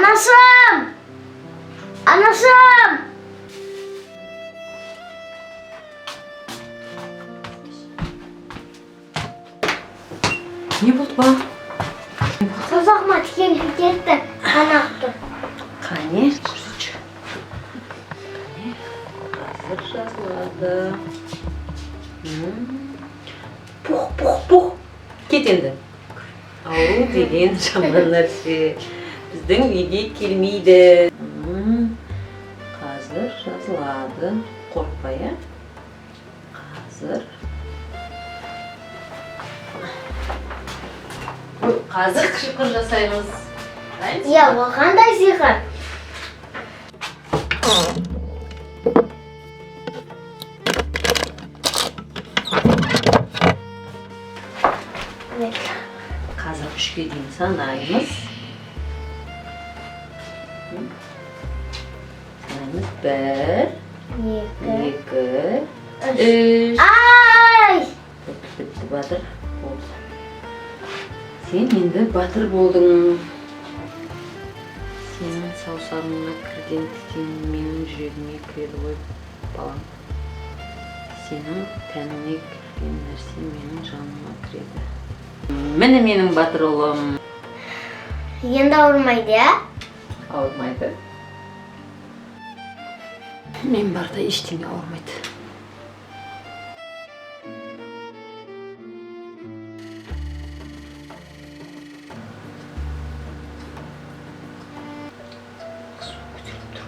Анашым! Анашым! Не болды, бала? Саусағыма тікен кетті, қан ағып тұр. Қане, көрсетші. Қане, қазір жазылады. Пух, пух, пух. Кет енді. Ауру деген жаман нәрсе. Біздің үйге келмейді. Қазір жазылады. Қорықпа, иә? Қазір. Ой, қазір сиқыр жасаймыз. Дайынсыз Иә, ба? ол қандай сиқыр? Қазір 3-ке дейін санаймыз. Санаймыз. 1, 2, 2, 3. 3. Ай! Бітті, батыр. Болды. Сен енді батыр болдың. Сенің саусағыңа кірген тікен менің жүрегіме кіреді ғой, балам. Сенің тәніңе кірген нәрсе менің жаныма кіреді. Міне менің батыр ұлым. Енді ауырмайды, иә? Ауырмайды. Мен барда ештеңе ауырмайды. Су көтеріліп тұр.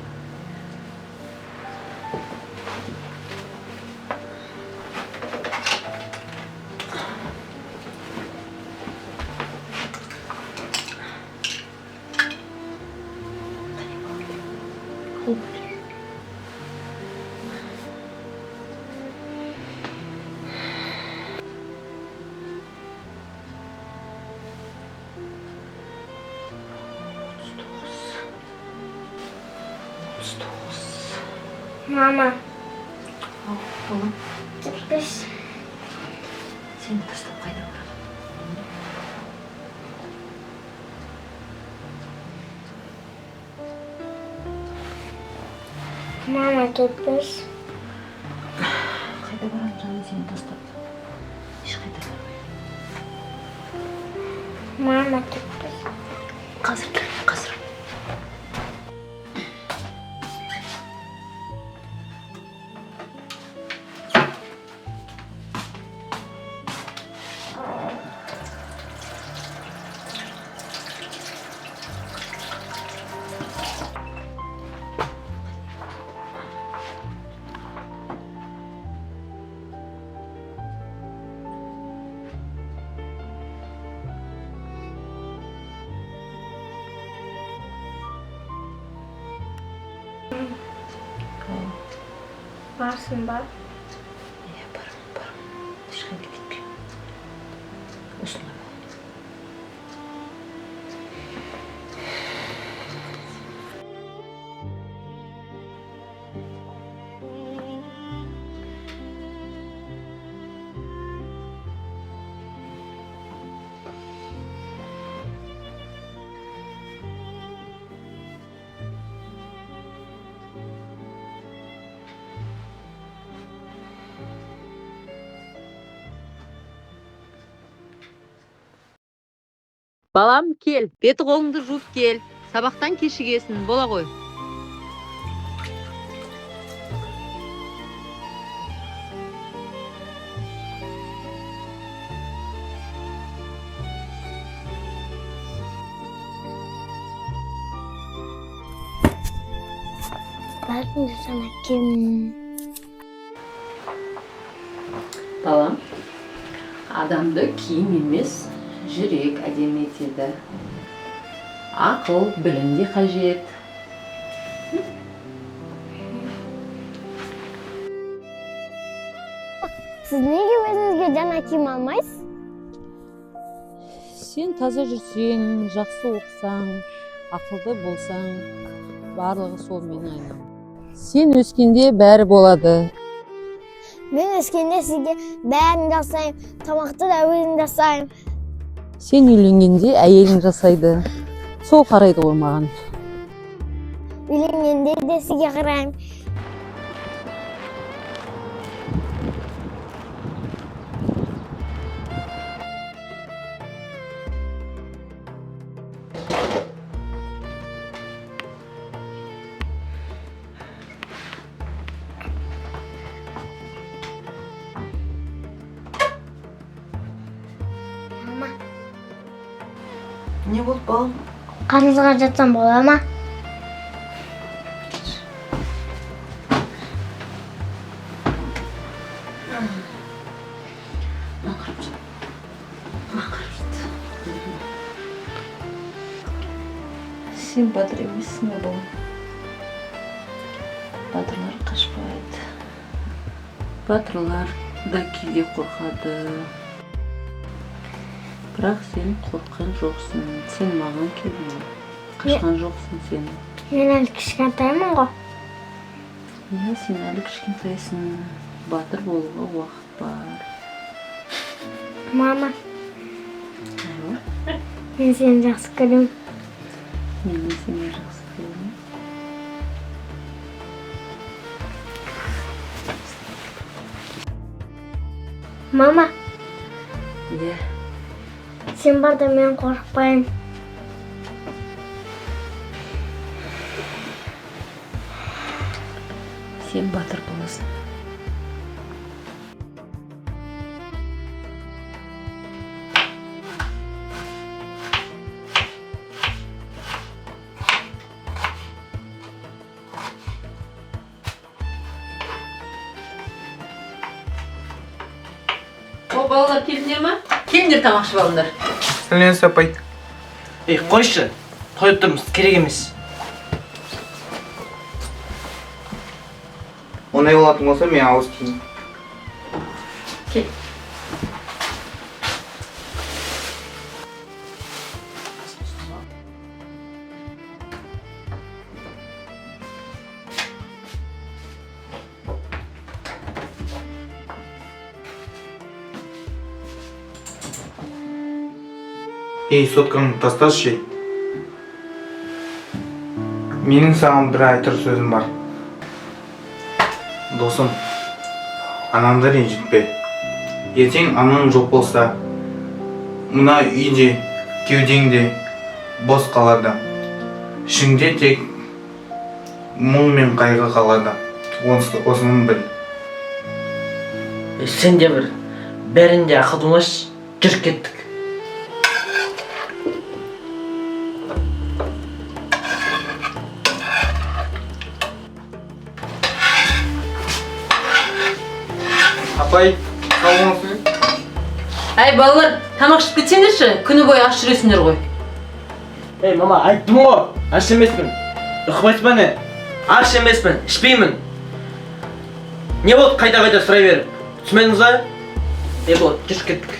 Қане, балам, қол көтер. 39. 39. Мама, Ау, балам. 45. Сені тастап қайда барамын? Мама, 45. Қайда барамын, жаным, сені тастап? Ешқайда бармаймын. Мама, 45. Қазір келемін, қазір. Барсың ба? Иә, барамын, барамын. Ешқайда кетпеймін. Осында боламын. Балам, кел, беті қолыңды жуып кел. Сабақтан кешігесің, бола ғой. Бәрін жасаған әкем. Балам, адамды киім емес, жүрек әдемі етеді. Ақыл, білім де қажет. Сіз неге өзіңізге жаңа киім алмайсыз? Сен таза жүрсең, жақсы оқысаң, ақылды болсаң, барлығы сол менің айналам. Сен өскенде бәрі болады. Мен өскенде сізге бәрін жасаймын, тамақты да өзім жасаймын. Сен үйленгенде әйелің жасайды. Сол қарайды ғой маған. Үйленгенде де сізге қараймын. Мама, Не болды, балам? қасыңызға жатсам бола ма? Сен батыр емессің бе, балам? Батырлар қашпайды. Батырлар да кейде қорқады. Бірақ сен қорыққан жоқсың. Сен маған келдің ғой. Қашқан жоқсың сен. Мен әлі кішкентаймын ғой. Иә, сен әлі кішкентайсың. Батыр болуға уақыт бар. Мама, Айуа, мен сені жақсы көремін. Мен де сені жақсы көремін. Мама, Иә. Сен барда мен қорықпаймын. Сен батыр боласың. О, балалар, келдіңдер ма? Келіңдер, тамақ ішіп алыңдар. Сәлеметсіз, апай. Ей, қойшы, тойып тұрмыз, керек емес. Ондай болатын болса, мен ауыз тиейін. Кел. Ей, соткаңды тасташы. Менің саған бір айтар сөзім бар. Досым, анаңды ренжітпе. Ертең анаң жоқ болса, мына үйде, кеудең де бос қалады. Ішіңде тек мұң мен қайғы қалады. Осыны біл. Ей, сен де бір бәрін де ақылды болмашы, жүр, кеттік. Апай, сау болыңыз. Әй, балалар, тамақ ішіп кетсеңдерші, күні бойы аш жүресіңдер ғой. Ей, мама, айттым ғой, аш емеспін. Ұқпайсың ба, не? Аш емеспін, ішпеймін. Не болды қайта қайта сұрай беріп? Түсінбедіңіз ба? Ей, болды, жүр, кеттік.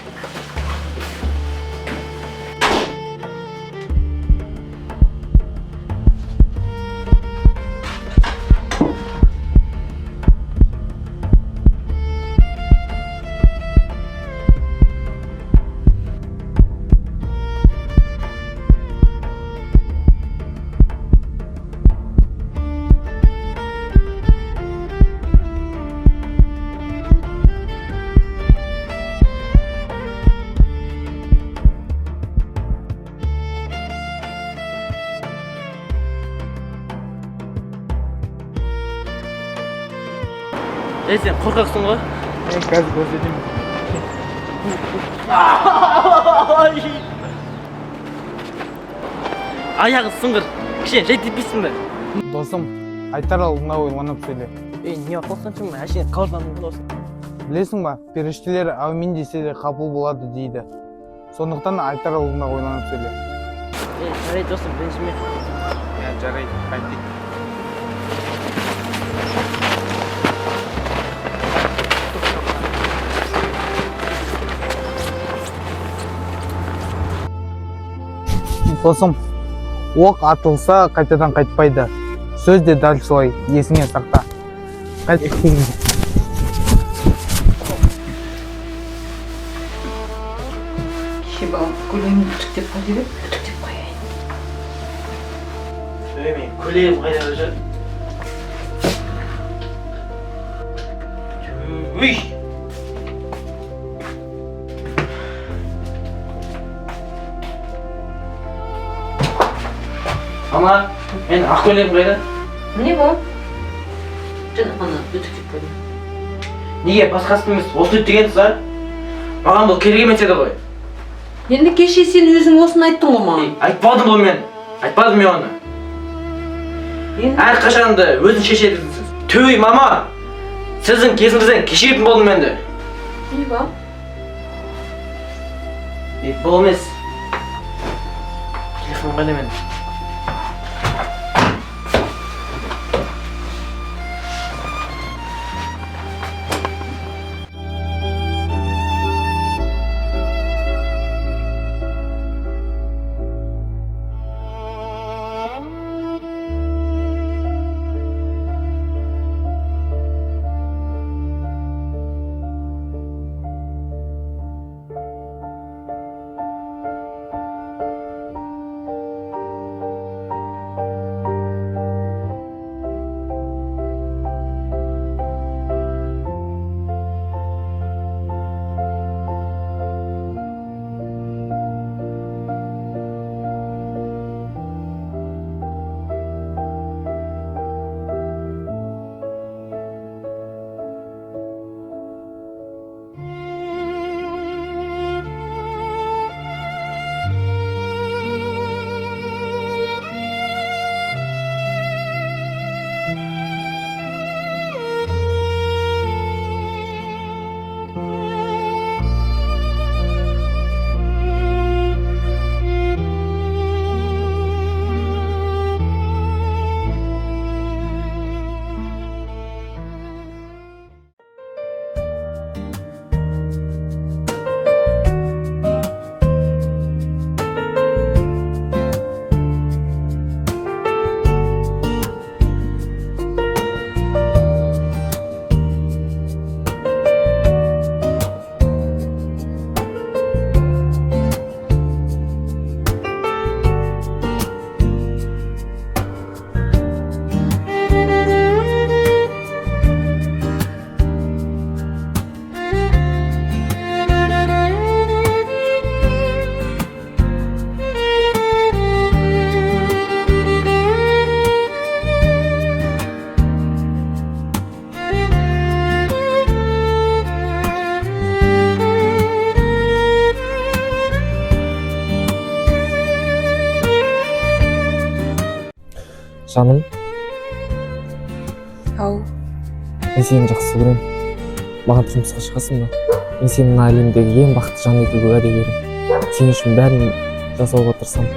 Ей, сен қорқақсың ғой. Ей, қазір көрсетемін. Аяғы сыңғыр, кішкене жай теппейсің бе? Досым, айтар алдында ойланып сөйле. Ей, не қылсаңшы, әшейін қалжыңдадым досым. Білесің ба, періштелер әумин десе де қабыл болады дейді. Сондықтан айтар алдында ойланып сөйле. Ей, жарайды, досым, ренжіме. Иә, жарайды, қайтейік. Досым, оқ атылса қайтадан қайтпайды. Сөз де дәл солай, есіңе сақта. Қайт. Кеше балам көйлегімді үтіктеп қой деп еді, үтіктеп қояйын. Ей, мен көйлегім қайда жүр? Уй! Мама, мен ақ көйлегім қайда? Міне, бұл жаңа ғана үтіктеп қойдым. Неге басқасын емес, осы үтіктегенсіз, а? Маған бұл керек емес еді ғой. Енді кеше сен өзің осыны айттың ғой маған. Ей, айтпадым ғой мен. Айтпадым мен оны. Енді Әрқашан да өзің шешесіз. Түй, мама! Сіздің кезіңізден кешігетін болдым енді. Не бар? Ей, бұл емес. Телефон қайда мен? Жаным. Ау. Мен сені жақсы көремін. Маған тұрмысқа шығасың ба? Мен сені мына әлемдегі ең бақытты жан етуге уәде беремін. Сен үшін бәрін жасауға тырысамын.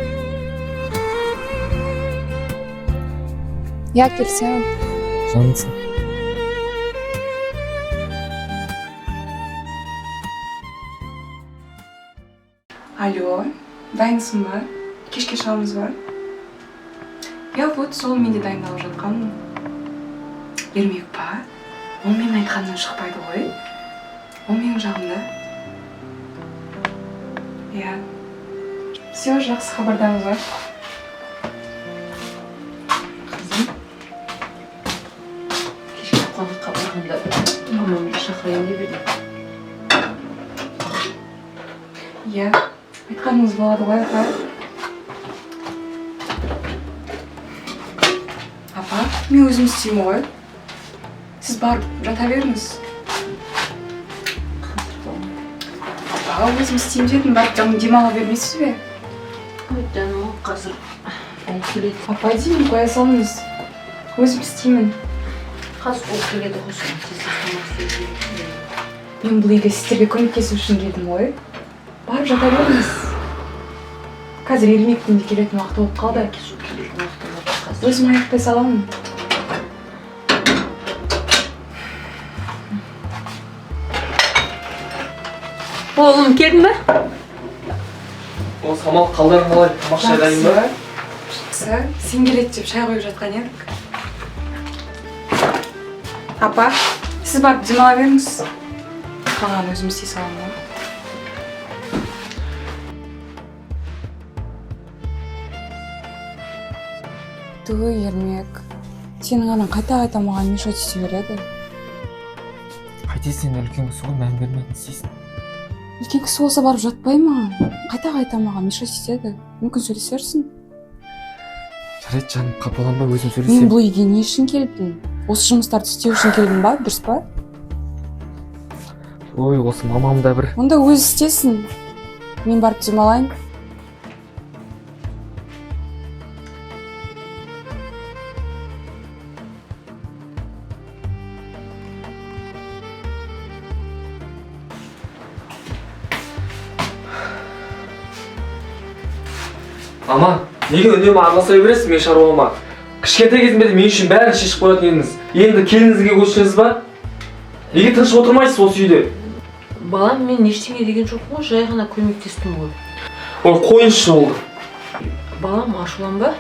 Иә, келісемін. Жанымсың. Алло, дайынсың ба? Кешке шығамыз ба? Иә, вот сол, мен де дайындалып жатқанмын. Ермек па? Ол менің айтқанымнан шықпайды ғой. Ол менің жағымда. Иә. Все, жақсы, хабардамыз ба? Қызым, кешке қонаққа барғанда мамамды шақырайын деп едім. Иә, айтқаныңыз болады ғой, апа. Апа, мен өзім істеймін ғой. Сіз барып жата беріңіз. Қазір болмайды. Апа, өзім істеймін дедім, барып демала бермейсіз бе? Ой, жаным, қазір ол келеді. Апа деймін, қоя салыңыз. Өзім істеймін. Қазір ол келеді ғой, соны тез тамақ істеп жіберейін. Мен бұл үйге сіздерге көмектесу үшін келдім ғой. Барып жата беріңіз. Қазір Ермектің де келетін уақыты болып қалды. Сол келетін уақыты болды қазір. Өзім аяқтай саламын. Oğlum, келдің бе? О, Самал, қалдарың қалай? Тамақ шай дайын ба? Жақсы. Сен келеді деп шай қойып жатқан едік. Апа, сіз барып демала беріңіз. Қалғанын өзім істей саламын ғой. Түу, Ермек, сенің анаң қайта-қайта маған мешать ете береді. Қайтесің енді, үлкен кісі ғой, мән бермейтін істейсің. Үлкен кісі болса барып жатпай ма? Қайта-қайта маған мешать етеді. Мүмкін сөйлесерсің. Жарайды, жаным, қапаланба, өзім Мен сөйлесемін. бұл үйге не үшін келдім? Осы жұмыстарды істеу үшін келдім ба, дұрыс па? Ой, осы мамам да бір. Онда өзі істесін. Мен барып демалайын. Мама, неге үнемі араласа бересіз менің шаруама? Кішкентай кезімде де мен үшін бәрін шешіп қоятын едіңіз. Енді келініңізге көштіңіз ба? Неге тыныш отырмайсыз осы үйде? Балам, мен ештеңе деген жоқпын ғой, жай ғана көмектестім ғой. Ой, қойыңызшы болды. Балам, ашуланба.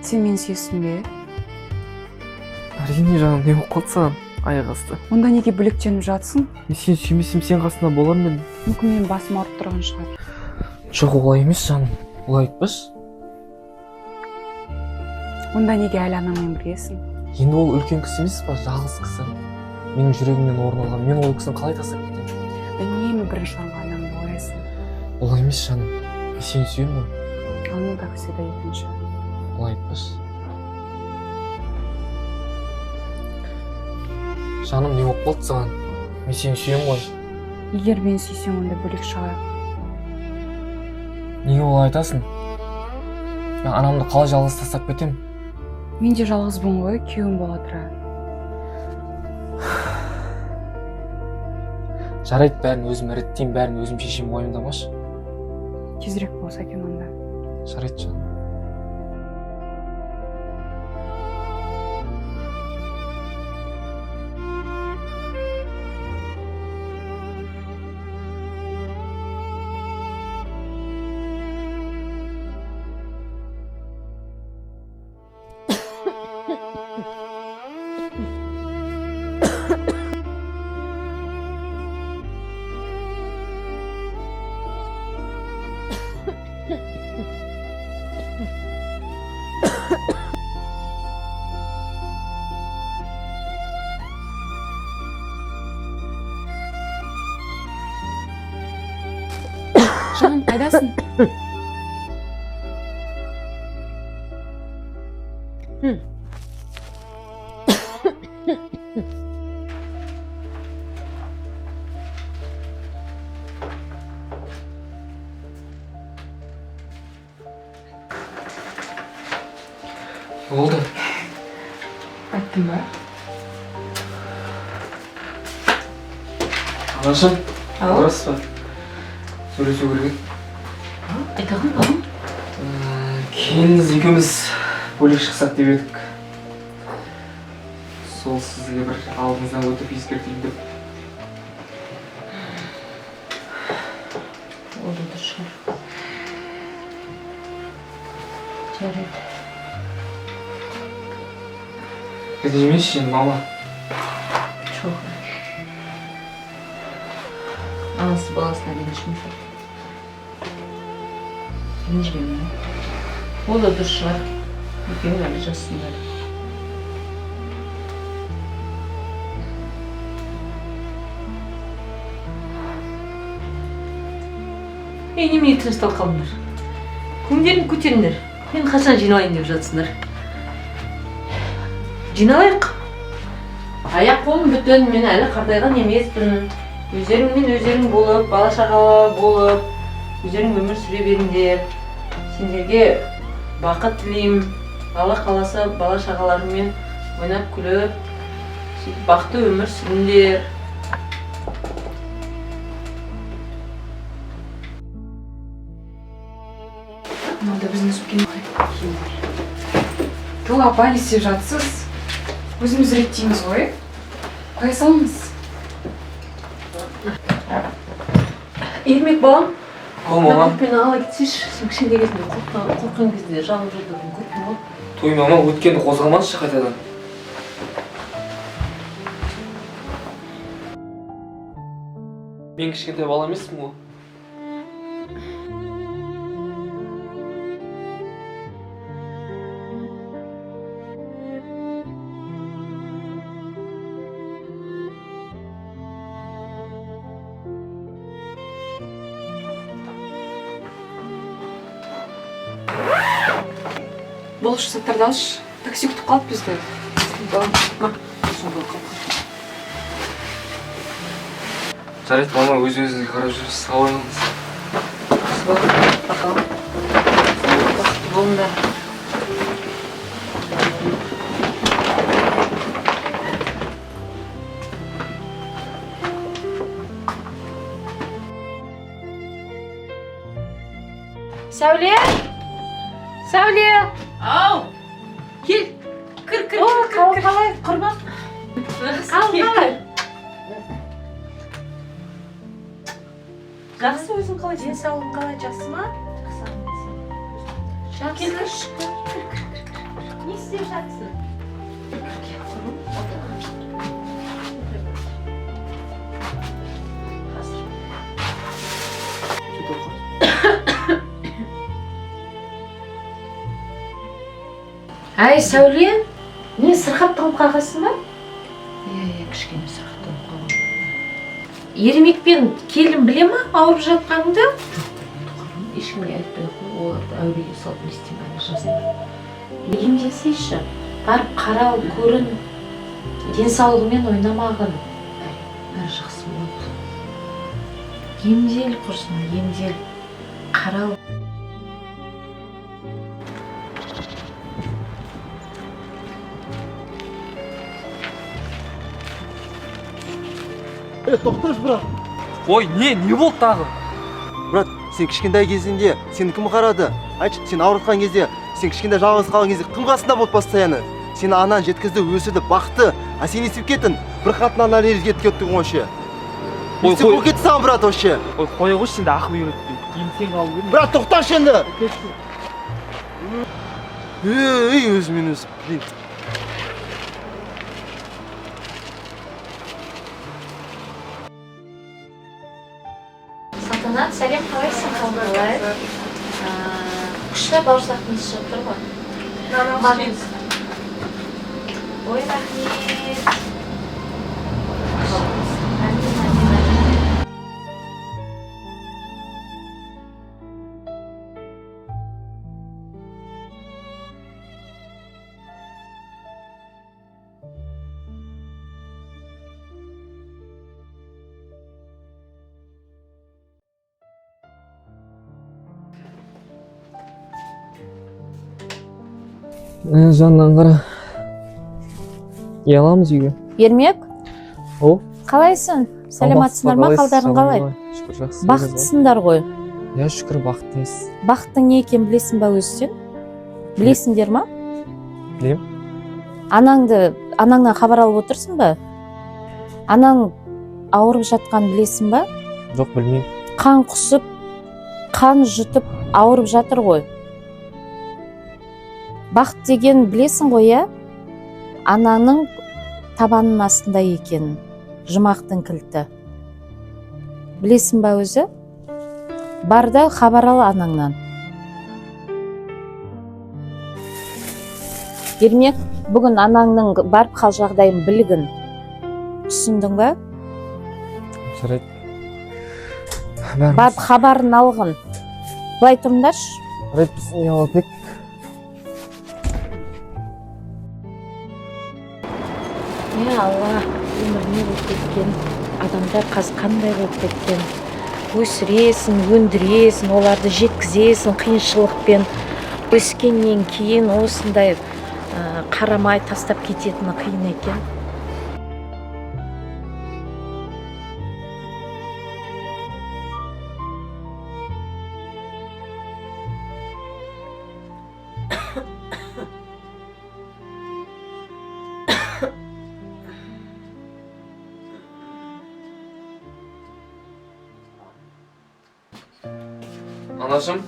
Сен мені сүйесің бе? Әрине, жаным, не болып қалды саған аяқ асты? Онда неге бөлектеніп жатсың? Мен сені сүймесем, сен қасында болар ма едім? Мүмкін менің басым ауырып тұрған шығар. Жоқ, олай емес, жаным. Олай айтпашы. Онда неге әлі анаңмен біргесің? Енді ол үлкен кісі емес па, жалғыз кісі. Менің жүрегімнен орын алған. Мен ол кісіні қалай тастап кетемін? Үнемі бірінші орынға анаңды қоясың. Олай емес, жаным. Мен сені сүйемін ғой. Ал мен, как всегда, екінші. Олай айтпашы. Жаным, не болып қалды саған? Мен сені сүйемін ғой. Егер мені сүйсең, онда бөлек шығайық. Неге олай айтасың? Мен анамды қалай жалғыз тастап кетемін? Мен де жалғызбын ғой, күйеуім бола тұра. Жарайды, бәрін өзім реттеймін, бәрін өзім шешемін, уайымдамашы. Тезірек болса екен онда. Жарайды, жаным. Жаным, қайдасың? Не болды? Айттым ба? Анашым, Ау. барасыз ба? Сөйлесу керек еді. Айтағын, балам. Келініңіз екеуміз бөлек шықсақ деп едік. Сол сізге бір алдыңыздан өтіп ескертейін деп. Ол да дұрыс шығар. Жарайды. Ренжімеші енді, мама. Жоқ. Анасы баласына ренжімейді. Ренжімеймін. Ол да дұрыс шығар. Екеуің әлі жассыңдар. Ей, немене тынышталып қалдыңдар? Көңілдеріңді көтеріңдер. Мен қашан жиналайын деп жатсыңдар? Жиналайық. Аяқ қолым бүтін, мен әлі қартайған емеспін. Өздеріңмен өздерің болып, бала шағалы болып, өздерің өмір сүре беріңдер. Сендерге бақыт тілеймін. Алла қаласа, бала шағаларыңмен ойнап күліп, сөйтіп бақытты өмір сүріңдер. Мынау да біздің сөмкенің киім бар. Ту, апа, не істеп жатсыз? Өзіміз реттейміз ғой. Қоя салыңыз. Ермек балам, О, мама. Көрпені ала кетсейші. Сен кішкентай кезіңде қорыққан кезде жалып жататын көрпең ғой. Той, мама, өткенді қозғамаңызшы қайтадан. Мен кішкентай бала емеспін ғой. Болшы, заттарды алшы, такси күтіп қалды бізді. Жарайды, мама, өз өзіңізге қарап жүрсіз, сау болыңыз. Пока. Бақытты болыңдар. Сәуле! Сәуле! Ау! Кел! Кір, кір, О, кір, кір, қалың кір. қалай, құрбан? Қалың қалай? Жақсы, өзің қалайсың? Денсаулығың қалай, жақсы ма? Жақсы. Кел, кір, кір, кір, кір, кір. Не істеп жатсың? Кір, кел, құрбым, отыр. Қазір. Әй, Сәуле, не сырқаттанып қалғансың ба? Иә, иә, кішкене сырқаттанып қалғанмын. Ермек пен келін біле ма ауырып жатқаныңды? Жоқ, білмейді, құрбым. Ешкімге айтпай ақ қой, оларды әуреге салып не істеймін әлі жасында. Емделсейші, барып қарал, көрін, денсаулығымен ойнамағын. Бәрі жақсы болады. Емдел құрсын, емдел, қарал. Тоқташы, брат. Ой, не болды тағы? Брат, сен кішкентай кезіңде сені кім қарады? Айтшы, сен ауыртқан кезде, сен кішкентай жалғыз қалған кезде кім қасында болды постоянно? Сені анаң жеткізді, өсірді, бақты. А сен не істеп кеттің? Бір қатыннан әлі кетіп кеттің вообще. Ой, Не істеп қой. болып кетті саған, брат, вообще? Ой, қоя қойшы, сен де ақыл үйретпей. Кейін сен қалу керек. Брат, тоқташы енді. Ей, өзімен өзі, блин. Салтанат, сәлем, қалайсың? Қалың қалай? Күшті бауырсақтың иісі шығып тұр ғой. Маған. Ой, рахмет. Әмин, әмин, әмин. Жаннан қара. Не аламыз үйге? Ермек, О, қалайсың? Сәлеметсіңдер ма? Қалдарың қалай? Шүкір, жақсы. Бақыттысыңдар ғой. Иә, шүкір, бақыттымыз. Бақыттың не екенін білесің ба өзі сен? Білесіңдер ма? Білем. Анаңнан хабар алып отырсың ба? Анаң ауырып жатқанын білесің ба? Жоқ, білмеймін. Қан құсып, қан жұтып ауырып жатыр ғой. Бақыт деген білесің ғой, иә? Ананың табанының астында екенін, жұмақтың кілті. Білесің ба өзі? Бар да хабар ал анаңнан. Ермек, бүгін анаңның барып хал жағдайын білгін. Түсіндің ба? Жарайды. Бәріміз- Барып хабарын алғын. Былай тұрыңдаршы. Жарайды, біз не алып едік? Е, Алла, өмір не болып кеткен? Адамдар қазір қандай болып кеткен? Өсіресің, өндіресің, оларды жеткізесің қиыншылықпен. Өскеннен кейін осындай қарамай тастап кететіні қиын екен. Анашым.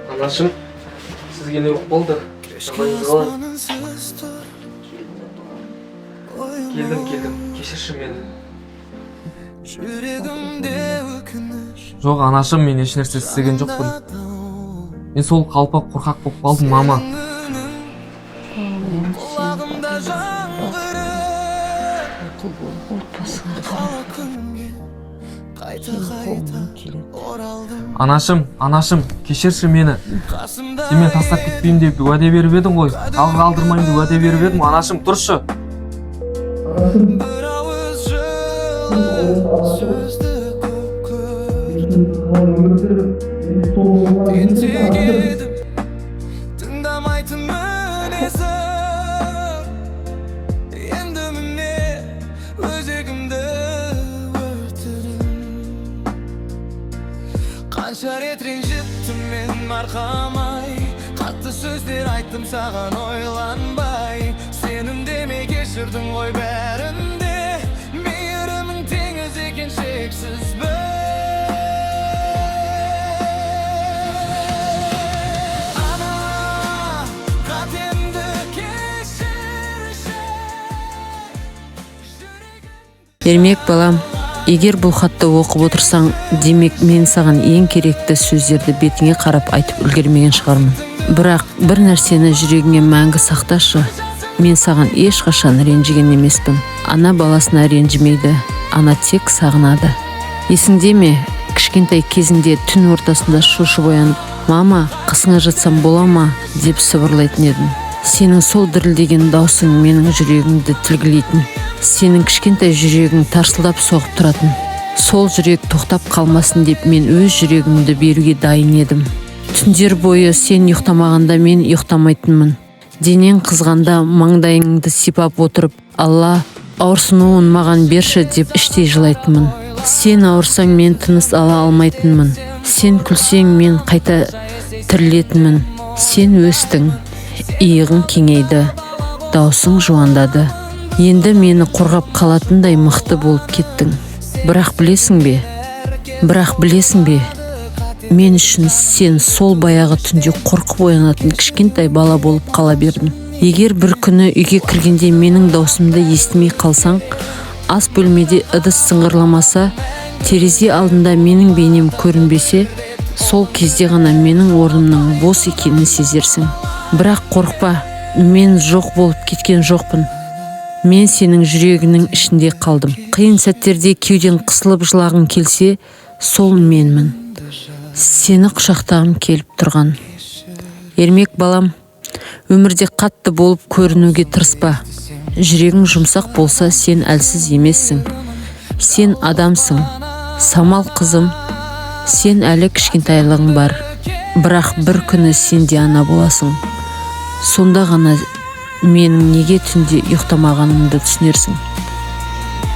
Анашым, сізге не болып қалды? Жағдайыңыз қалай? Келдім, келдім. Кешірші мені. Жоқ, анашым, мен ешнәрсе істеген жоқпын. Мен сол қалпы қорқақ болып қалдым, мама. Отбасыңа қара. Сенің қолыңнан келеді. Анашым, анашым, кешірші мені. Сен мені тастап кетпеймін деп уәде беріп едің ғой. Жалғыз қалдырмаймын деп уәде беріп едім. Анашым, тұршы. Тыңдамайтын мінезім енді міне өзегімді өртедің. Қанша рет ренжіттім мен, марқамай, қатты сөздер айттым саған ойланбай. Сенім демей кешірдің ғой бәрін де, мейірімің теңіз екен шексіз бір. Ана, қатемді кешірші. Ермек балам, егер бұл хатты оқып отырсаң, демек мен саған ең керекті сөздерді бетіңе қарап айтып үлгермеген шығармын. Бірақ бір нәрсені жүрегіңе мәңгі сақташы. Мен саған ешқашан ренжіген емеспін. Ана баласына ренжімейді, ана тек сағынады. Есіңде ме, кішкентай кезіңде түн ортасында шошып оянып, «Мама, қасыңа жатсам бола ма?» деп сыбырлайтын едің. Сенің сол дірілдеген даусың менің жүрегімді тілгілейтін. Сенің кішкентай жүрегің тарсылдап соғып тұратын. Сол жүрек тоқтап қалмасын деп мен өз жүрегімді беруге дайын едім. Түндер бойы сен ұйықтамағанда мен ұйықтамайтынмын. Денең қызғанда маңдайыңды сипап отырып, «Алла, ауырсынуын маған берші» деп іштей жылайтынмын. Сен ауырсаң, мен тыныс ала алмайтынмын. Сен күлсең, мен қайта тірілетінмін. Сен өстің, иығың кеңейді, даусың жуандады. Енді мені қорғап қалатындай мықты болып кеттің. Бірақ білесің бе? Бірақ білесің бе? Мен үшін сен сол баяғы түнде қорқып оянатын кішкентай бала болып қала бердің. Егер бір күні үйге кіргенде менің даусымды естімей қалсаң, ас бөлмеде ыдыс сыңғырламаса, терезе алдында менің бейнем көрінбесе, сол кезде ғана менің орнымның бос екенін сезерсің. Бірақ қорықпа, мен жоқ болып кеткен жоқпын. Мен сенің жүрегіңнің ішінде қалдым. Қиын сәттерде кеудең қысылып жылағың келсе, сол менмін. Сені құшақтағым келіп тұрған. Ермек балам, өмірде қатты болып көрінуге тырыспа. Жүрегің жұмсақ болса, сен әлсіз емессің. Сен адамсың. Самал қызым, сен әлі кішкентайлығың бар. Бірақ бір күні сен де ана боласың. Сонда ғана менің неге түнде ұйықтамағанымды түсінерсің.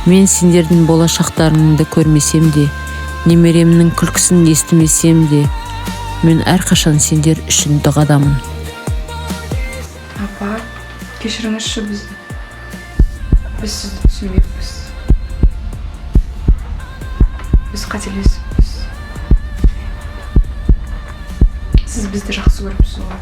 Мен сендердің болашақтарыңды көрмесем де, немеремнің күлкісін естімесем де, мен әрқашан сендер үшін дұғадамын. Апа, кешіріңізші бізді. Біз сізді түсінбеппіз. Біз қателесіппіз. Сіз бізді жақсы көріпсіз ғой.